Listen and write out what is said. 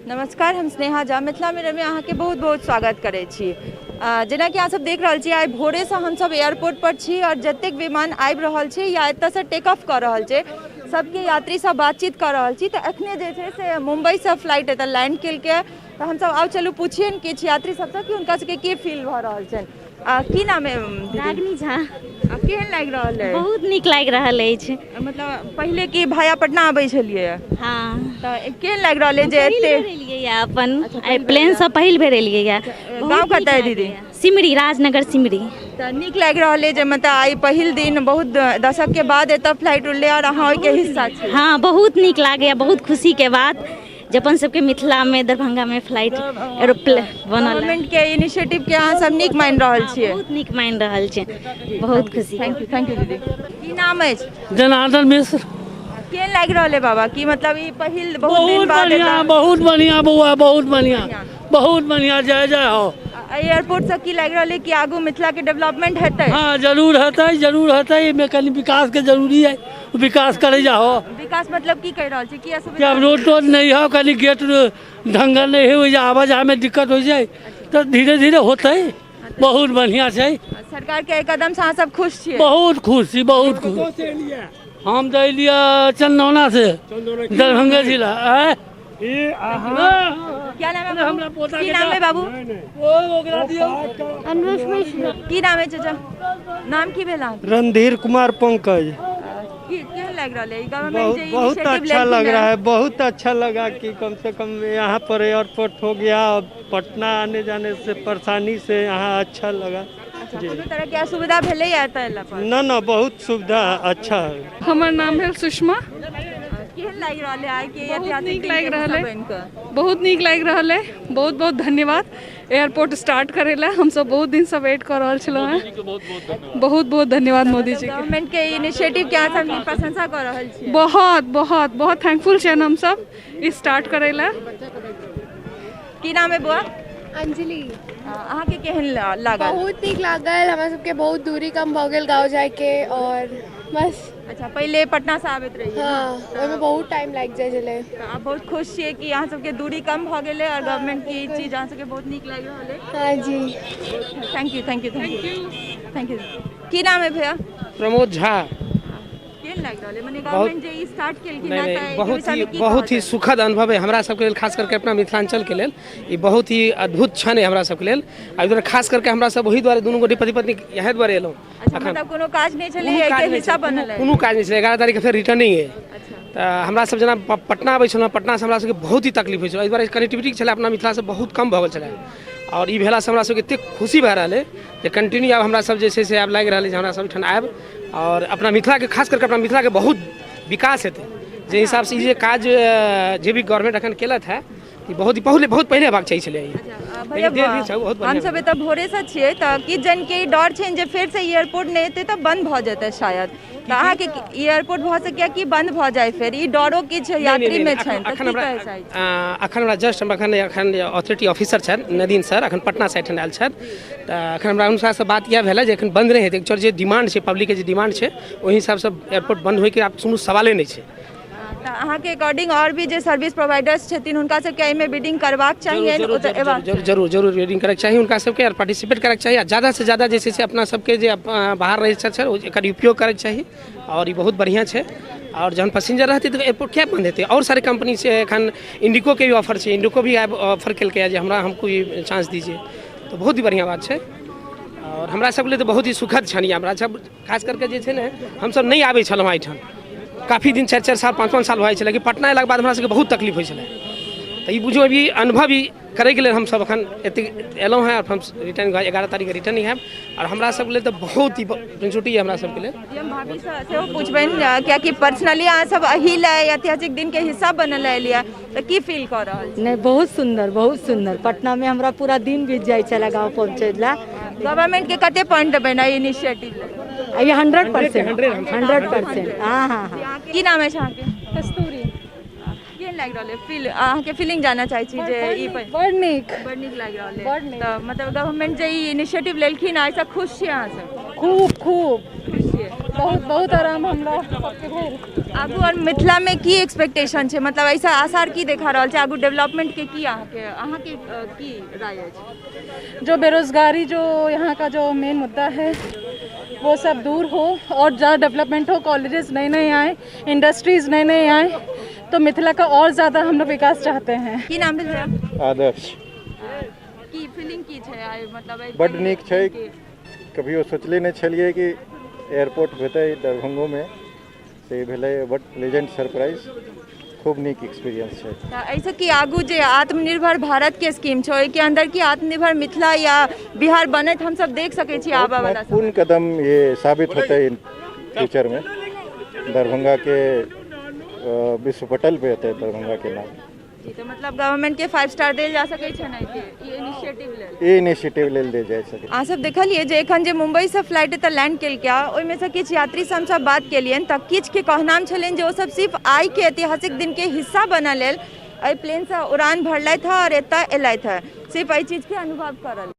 नमस्कार, हम स्नेहा झा, मिथिला मिररमे अहाँके बहुत बहुत स्वागत करै छी। जेनाकि अहाँ सब देख रहल छी, आइ भोरेसँ हमसब एयरपोर्ट पर छी आओर जतेक विमान आबि रहल छै या एतऽसँ टेक ऑफ कऽ रहल छै, सबके यात्रीसँ बातचीत कऽ रहल छी। तऽ एखने जे छै से मुम्बईसँ फ्लाइट एतऽ लैंड केलकै, तऽ हमसब आउ चलू पुछियनि किछु यात्री सबसँ कि हुनका सबके की फील भऽ रहल छनि। की नाम है दीदी? रागिनी झा। केहन लागि रहल है? बहुत नीक लागि रहल अछि। मतलब पहिले की भाया पटना आबै छलियै? हाँ। तऽ केहन लागि रहल है जे पहिल एते बेर एलियै या अपन आइ प्लेनसँ पहिल बेर एलियै या। गाँव कतऽ है दीदी? सिमरी, राजनगर सिमरी। तऽ नीक लागि रहल है जे मतलब आइ पहिल दिन बहुत दशक के बाद एतऽ फ्लाइट उड़लै आओर अहाँ ओहिके हिस्सा छी? हाँ, बहुत नीक लागैया, बहुत खुशीके बात जे अपन सबके मिथिलामे दरभंगामे फ्लाइट एरोप्लेन बनल। गवर्नमेंट के इनिशिएटिव के अहाँ सब नीक मानि रहल छियै? बहुत नीक मानि रहल छियै, बहुत खुशी। Thank you, thank you दीदी। की नाम अछि? जनार्दन मिश्र। केहन लागि रहल है बाबा कि मतलब ई पहिल बहुत दिन बहुत बाद बढ़िया, बहुत बढ़िया बौआ, बहुत बढ़िया, बहुत बढ़िया, जय जय हो। एयरपोर्ट से की लागि रहल है कि आगू मिथिला के डेवलपमेंट हेतै? हाँ, जरूर हेतै, जरूर हेतै। एहिमे कनि विकास के जरूरी है, विकास करे जाहो। विकास मतलब की कहि रहल छी कि कि असुविधा? आब रोड तोड नहीं है, कनि गेट ढंगर नहीं है, ओहि आवाजाही में दिक्कत हो जाए, तो धीरे धीरे होतै। बहुत बढ़िया छै। सरकार के एहि कदम से अहाँ सब खुश छियै? बहुत खुश छी, बहुत खुश। हम तऽ एलियै चंदौना से, दरभंगा जिला। आँय? क्या नाम है बाबू? हमरा पोता की के नाम है बाबू? ओ ओकरा दियौ। अनुष मिश्र। की नाम है चाचा? नाम की भेल अहाँके? रणधीर कुमार पंकज। की केहन लागि रहल है गवर्नमेंट बहुत जे बहुत इनिशिएटिव अच्छा लेलखिन लग है? रहा है, बहुत अच्छा लगा कि कम से कम यहाँ पर एयरपोर्ट हो गया। अब पटना आने जाने से परेशानी से यहाँ अच्छा लगा। अच्छा, कोनो तरह के असुविधा भेलै या एतऽ एला पर? न न, बहुत सुविधा अच्छा है। हमर नाम भेल सुषमा। केहन लागि रहल है आइ के बहुत ऐतिहासिक नीक दिन लागि के रहल हिस्सा है। बनि कऽ? बहुत नीक लागि रहल है, बहुत बहुत धन्यवाद एयरपोर्ट स्टार्ट करै लए। हमसब बहुत दिनसँ वेट कऽ रहल छलहुँ हेँ। बहुत बहुत धन्यवाद मोदी जी के। गवर्नमेंट के इनिशिएटिव के अहाँ सब प्रशंसा कऽ रहल छी? बहुत बहुत बहुत थैंकफुल छियनि हमसब ई स्टार्ट करै लए। की नाम है बुआ? अंजलि। अहाँके केहन लागल? बहुत नीक लागल। हमरा सबके बहुत दूरी कम भऽ गेल गाँव जाइके आओर बस। अच्छा, पहिले पटना से आबैत रहियै? हँ, ओहिमे बहुत टाइम लागि जाइ छलै। तऽ आब बहुत खुश छियै कि अहाँ सबके दूरी कम भऽ गेलै आओर गवर्नमेंट के ई चीज अहाँ सबके बहुत नीक लागि रहल है? हाँ जी। Thank you, thank you, thank you, thank you. की नाम है भैया? प्रमोद झा। केहन लागि रहल है, मने गवर्नमेंट जे ई स्टार्ट केलखिन नहि हँ, नहि तऽ एहिके बहुत विषयमे ही की बहुत ही कहब? सुखद अनुभव है हमरा सबके लेल, खास करके अपना मिथिलांचल के लेल ई बहुत ही अद्भुत क्षण है हमरा सबके लेल। आ एहि दुआरे खास करके हमरा सब ओहि दुआरे दुनू गोटे पति पत्नी इएह दुआरे एलहुँ। अच्छा, अखन मतलब कोनो काज नहि छलै कोनो एहिके काज नहि हिस्सा छलै, बनल है? कोनो काज नहि छलै। 11 तारीखके फेर रिटर्निंग है। तऽ हमरा सब जेना पटना आबै छलहुँ, पटनासँ हमरा सबके बहुत ही तकलीफ होइ छलै। एहि दुआरे कनेक्टिविटी छलै अपना मिथिलासँ बहुत कम भऽ गेल छलै। आओर ई भेलासँ हमरा सबके एतेक खुशी भए रहल अइ जे कंटिन्यू आब हमरा सब जे छै से आब लागि रहल अइ जे हमरा सब एहिठाम आयब आओर अपना मिथिलाके, खास करके अपना मिथिलाके बहुत विकास हेतै। जे हिसाबसँ ई जे काज जे भी गवर्नमेंट अखन केलथि है, ई बहुत ही पहिले, बहुत पहिले हेबाक चाही छलै ई। भैया, लेकिन जे भी छै, बहुत बढ़िआँ। हमसब एतऽ भोरेसँ छियै तऽ किछु जनके ई डर छनि जे फेरसँ एयरपोर्ट नहि हेतै तऽ बंद भऽ जेतै शायद। तऽ अहाँके एयरपोर्ट भऽ सकैए कि बंद भऽ जाय फेर, ई डरो किछु नहि, नहि, यात्रीमे नहि, छनि, तऽ अखन की हमरा कहै चाहै छी? अखन हमरा जस्ट हम अखन अखन अथॉरिटी ऑफिसर छथि नदीन सर, अखन पटना से एहिठाम आयल छथि, तऽ अखन हमरा हुनकासँ बात इएह भेल जे अखन बंद नहि हेतै। एक्चुअल जे डिमांड छै, पब्लिकके जे डिमांड छै, ओहि हिसाबसँ एयरपोर्ट बंद होइके आब कोनो सवाले नहि छै। तऽ अहाँके अकॉर्डिंग आओर भी जे सर्विस प्रोवाइडर्स छथिन, हुनका सबके एहिमे बिडिंग करबाक चाही? जरूर, ओतऽ जरूर, जरूर, जरूर, जरूर रीडिंग करैके चाही हुनका सबके आओर पार्टिसिपेट करैके चाही। आ ज्यादासँ ज्यादा जे छै से अपना सबके जे बाहर रहै छथि ओ एकर उपयोग करैके चाही। आओर ई बहुत बढ़िआँ छै। आओर जहन पैसेंजर रहतै तऽ एयरपोर्ट किया बंद हेतै? आओर सारे कंपनी छै, एखन इंडिगोके भी ऑफर छै। इंडिगो भी आब ऑफर केलकै जे हमरा हमको ई चांस दीजिए। तऽ बहुत ही बढ़िआँ बात छै आओर हमरा सबके लिए तऽ बहुत ही सुखद क्षण यऽ। हमरा सब खास करके जे छै ने, हमसब नहि आबै छलहुँ एहिठाम काफी दिन, 4-4 साल, 5-5 साल भऽ जाइ छलै कि पटना अयलाके बाद हमरा सबके बहुत तकलीफ होइ छलै। तऽ ई बुझियौ अभी अनुभव ई करैके लेल हमसब एखन एतेक एलहुँ हेँ। आओर हम रिटर्न 11 तारीखके रिटर्न हैब। आओर हमरा सबके लेल तऽ बहुत ही पंचुटी हमरा सबके लेल। हम भाभीसँ सेहो पुछबनि, कियाकि पर्सनली अहाँ सब एहि लए ऐतिहासिक दिनके हिस्सा बनल एलियै, तऽ की फील कऽ रहल छी? नहि, बहुत सुन्दर, बहुत सुन्दर। पटनामे हमरा पूरा दिन बीत जाइ छलै गाँव पहुँचै लए। गवर्नमेंट के कते पॉइंट देबै ने इनिशिएटिव लए? ई 100%, 100%। हँ हँ हँ। की नाम अछि अहाँके? कस्तूरी। केहन लागि रहल है फील? अहाँके फीलिंग जानऽ चाहै छी जे ई बड़ नीक। बड़ नीक लागि रहल है। बड़ नीक। तऽ मतलब गवर्नमेंट जे ई इनिशिएटिव लेलखिन, एहिसँ खुश छी अहाँ सब? खूब खूब। खुश छियै। बहुत बहुत आराम हमरा सबके भेल। आगू और मिथिला में की एक्सपेक्टेशन छै, मतलब ऐसा आसार की देखा रहल छै आगू डेवलपमेंट के, की अहाँके की राय अछि? जो बेरोजगारी जो यहाँ का जो मेन मुद्दा है वो सब दूर हो और ज़्यादा डेवलपमेंट हो, कॉलेजेस नए नए आए, इंडस्ट्रीज़ नए नए आए, तो मिथिला का और ज़्यादा हम लोग विकास चाहते हैं। की नाम भेल भैया? आदर्श। की फीलिंग की छै आइ, मतलब एहि बड्ड नीक छै। कभियो सोचले नहि छलियै कि एयरपोर्ट हेतै दरभंगोमे, से भेलै। बड प्लेजेंट सरप्राइज, खूब नीक एक्सपीरियंस छै। तऽ एहिसँ की आगू जे आत्मनिर्भर भारत के स्कीम छै, ओहिके अंदर की आत्मनिर्भर मिथिला या बिहार बनैत हमसब देख सकै छी आबऽ वाला समय? महत्वपूर्ण कदम ये साबित होता है इन फ्यूचर में। दरभंगा के विश्व पटल पे हेतै दरभंगा के नाम। जी, तऽ मतलब गवर्नमेंट के 5 स्टार देल जा सकै छै ने ई इनिशिएटिव लेल? ई इनिशिएटिव लेल देल जा सकै। अहाँ सब देखलियै जे एखन जे मुम्बईसँ फ्लाइट एतऽ लैंड केलकै, ओहिमे किछु यात्रीसँ हमसब बात केलियनि तऽ किछुके कहनाम छलनि जे ओसब सिर्फ आइके ऐतिहासिक दिनके हिस्सा बनऽ लेल एहि प्लेनसँ उड़ान भरलथि हँ आओर एतऽ एलथि हँ, सिर्फ एहि चीजके अनुभव करल।